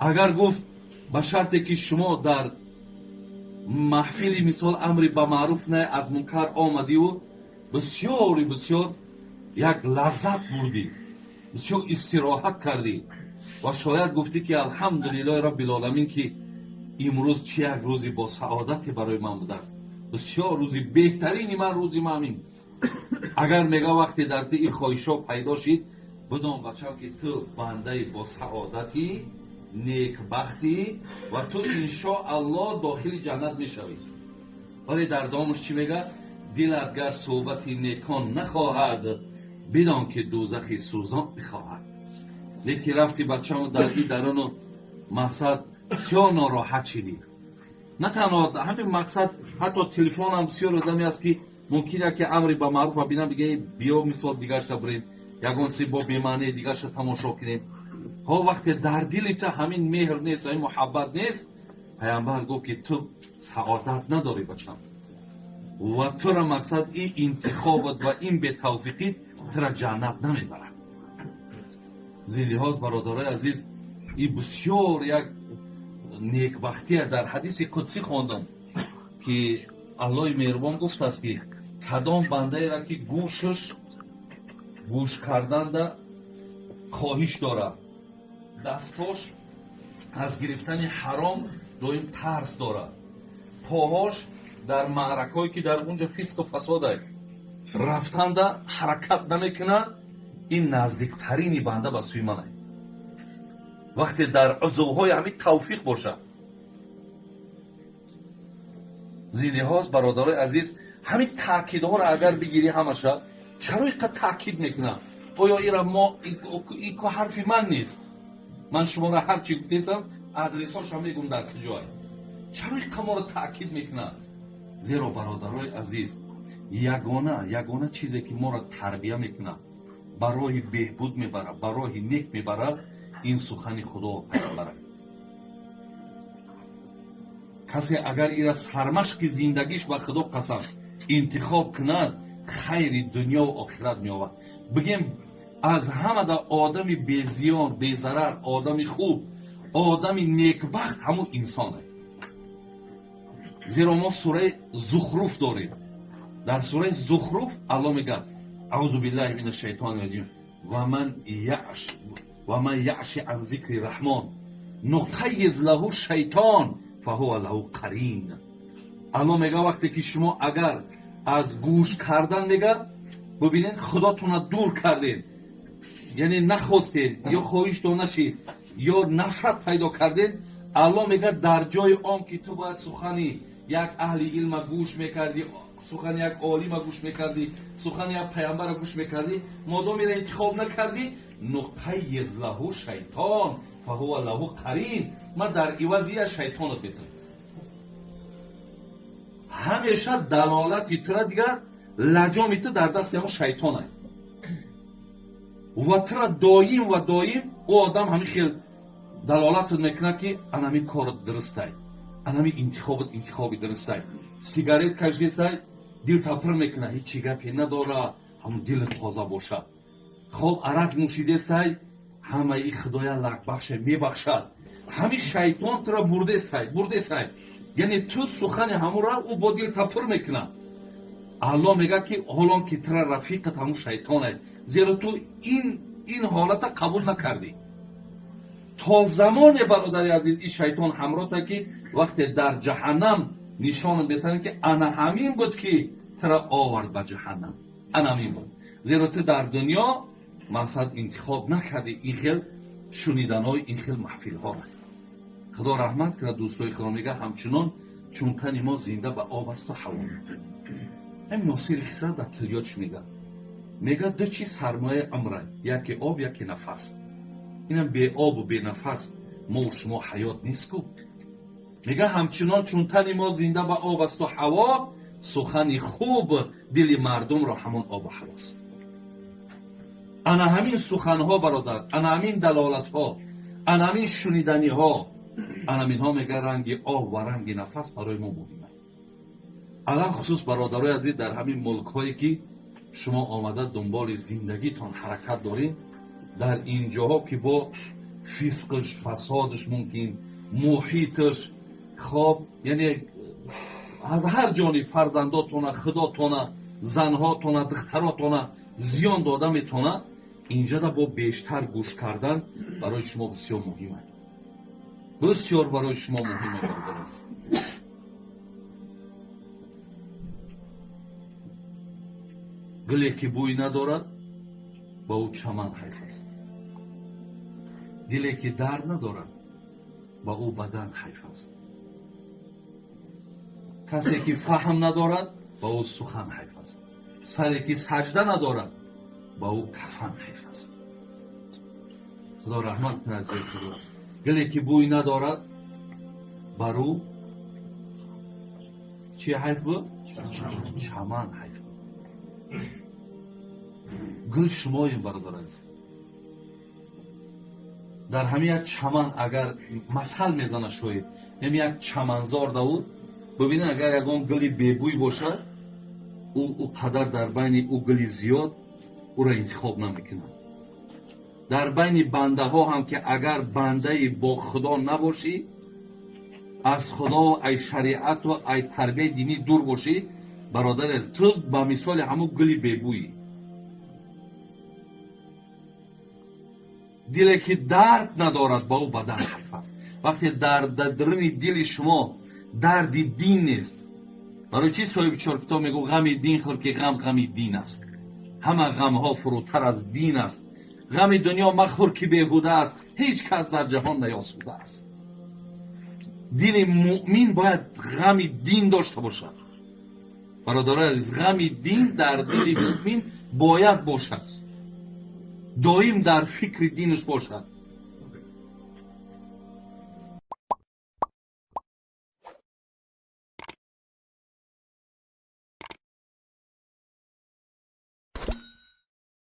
Агар гуфт ба шарте ки шумо дар маҳфили мисол амри ба маъруф наҳй аз мункар омадиву бисёри бисёр як лаззат бурдӣ, бисёр истироҳат кардӣ ва шояд гуфтӣ ки алҳамдулиллоҳи роббил оламин, ки имрӯз чӣ як рӯзи бо саодате барои ман будааст, бисёр рӯзи беҳтарини ман рӯзи мамин. Агар мега вақте дар ту ин хоҳишҳо пайдо шид, бидон, бачам, ки ту бандаи бо саодатӣ, некбахтӣ ва ту иншоаллоҳ дохили ҷаннат мешавӣ. Вале дар давомаш чӣ мега? Дилат гар суҳбати некон нахоҳад, бидон ки дӯзахи сӯзон бихоҳад. Лекин рафти, бачамо, дар ин даруну мақсад бисёр нороҳат шидӣ. На танҳо ҳамин мақсад, ҳатто телефонам бисёр одаме аст, ки мумкин ки амри ба маъруф бинам, бига биё мисол дигарша бурем, ягон чизи бо бемаънии дигарша тамошо кунем. Ҳо, вақте дар дили ту ҳамин меҳр нест, ҳамин муҳаббат нест, паямбар гуфт ки ту саодат надорӣ, бачам, ва тура мақсад ин интихобат ва ин бетавфиқӣ тура ҷаннат намебарад. Зин лиҳоз, бародарои азиз, ин бисёр як некбахтия. Дар ҳадиси қудсӣ хондам, ки Аллоҳи меҳрубон гуфтааст, ки кадом бандаеро ки гӯшаш гӯш карданда хоҳиш дорад, дастҳош аз гирифтани ҳаром доим тарс дорад, поҳош дар маъракҳое ки дар унҷо фисқу фасода рафтанда ҳаракат намекунад, ин наздиктарини банда ба сӯи ман. Вақте дар узвҳои ҳамин тавфиқ бошад. Зин лиҳоз, бародарои азиз, ҳамин таъкидҳоро агар бигирӣ ҳамаша, чаро инқадр таъкид мекунам? Оё ира мо ин ко ҳарфи ман нест, ман шуморо ҳар чӣ гуфтесам, адресҳоша мегум дар куҷое. Чаро инқадр моро таъкид мекунад? Зеро, бародарои азиз, ягона чизе ки моро тарбия мекунад, ба роҳи беҳбуд мебарад, ба роҳи нек мебарад, ин сухани Худо, пайғамбар. Касе агар ира сармашқи зиндагиш, ба Худо қасам, интихоб кунад, хайри дунёву охират меовард. Бигем, аз ҳамада одами безиён, безарар, одами хуб, одами некбахт ҳамун инсоне. Зеро мо сураи Зухруф дорем. Дар сураи Зухруф Алло мегӯяд: аузу биллаҳи мина шайтони раҷим, ва ман яъши ан зикри раҳмон нуқаййиз лаҳу шайтон фаҳува лаҳу қарин. Алло мега, вақте ки шумо агар аз гӯш кардан, мега, бубинед, Худотона дур кардем, яъне нахостем ё хоҳишто нашид ё нафрат пайдо кардем, Алло мега, дар ҷои он ки ту бояд сухани як аҳли илма гӯш мекардӣ, сухани як олима гӯш мекардӣ, сухани як паямбара гӯш мекардӣ, модомира интихоб накардӣ, нуқаййиз лаҳу шайтон фаҳува лаҳу қарин, ман дар ивази я шайтонат метавам. Ҳамеша далолати тура дигар лаҷоми ту дар дасти ҳамон шайтонай ва тура доим ва доим ӯ одам ҳамин хел далолатат мекунад, ки анами корот дурустай, анами интихобат интихоби дурустай. Сигарет кашдесай, дилта пир мекунад, ҳечи гапе надора, ҳамун дилат тоза бошад. Хоб, арақ нӯшидесай, ҳамаи Худоя лакбахша мебахшад. Ҳамин шайтон тура бурдесай, бурдесай, яъне ту сухани ҳамура ӯ бо дилта пур мекунад. Алло мегӯяд, ки ҳолон ки тура рафиқат ҳамун шайтоне, зеро ту ин ҳолата қабул накардӣ. То замоне, бародари азиз, ин шайтон ҳамроҳта, ки вақте дар ҷаҳаннам нишонат метавонад, ки ана ҳамин буд, ки тура овард ба ҷаҳаннам, ана ҳамин буд, зеро ту дар дунё мақсад интихоб накардӣ ин хел шуниданҳои ин хел маҳфилҳоро. Худо раҳмат кунад дӯстои худо, мега, ҳамчунон чун тани мо зинда ба об асту ҳаво. Ҳамин Носири Хисрав дар куллиёт чӣ мега? Мега, ду чиз сармояи умра: яке об, яке нафас. Инам беобу бенафас мову шумо ҳаёт нест ку. Мега, ҳамчунон чун тани мо зинда ба об асту ҳаво, сухани хуб дили мардумро ҳамон обу ҳавост. Ана ҳамин суханҳо, бародар, ана ҳамин далолатҳо, ана ҳамин шуниданиҳо, ана ҳаминҳо, мега, ранги об ва ранги нафас барои мо муҳима. Алалхусус, бародарои азиз, дар ҳамин мулкҳое ки шумо омада дунболи зиндагитон ҳаракат доред, дар ин ҷоҳо ки бо Фисқаш, фасодаш мумкин, муҳиташ, хоб, яъне аз ҳар ҷониб фарзандотона, худотона, занҳотона, духтаротона зиён дода метавонад. Инҷада бо бештар гӯш кардан барои шумо бисёр муҳим аст. Бисёр барои шумо муҳим аст, бародар азиз. Гуле ки бӯй надорад, ба ӯ чаман ҳайф аст. Диле ки дард надорад, ба ӯ бадан ҳайф аст. Касе ки фаҳм надорад, ба ӯ сухан ҳайф аст. Саре ки саҷда надорад, ба ӯ кафан ҳайф аст. Худо раҳмат кунад зиёд худо. Гуле ки бӯй надорад, бар ӯ чӣ ҳайф буд? Чаман ҳайф буд. Гул шумоем, бародар азиз. Дар ҳамин як чаман агар масал мезана шоир, ҳамин як чаманзор давуд, бибинед, агар ягон гули бебӯй бошад, ӯ қадар дар байни ӯ гули зиёд ӯро интихоб намекунад. Дар байни бандаҳо ҳам ки агар бандаи бо Худо набошӣ, аз Худо, ай шариату ай тарбияи динӣ дур бошӣ, бародар азиз, ту ба мисоли ҳамун гули бебӯйӣ. Диле ки дард надорад, ба ӯ бадан ҳайф аст. Вақте дар даруни дили шумо дарди дин нест, барои чӣ соҳиби чор китоб мегӯ ғами дин хӯр ки ғам ғами дин аст, ҳама ғамҳо фурӯтар аз дин аст, ғами дунё махӯр ки беҳуда аст, ҳеҷ кас дар ҷаҳон наёсуда аст. Дили муъмин бояд ғами дин дошта бошад. Бародарои азиз, ғами дин дар дили муъмин бояд бошад, доим дар фикри динаш бошад.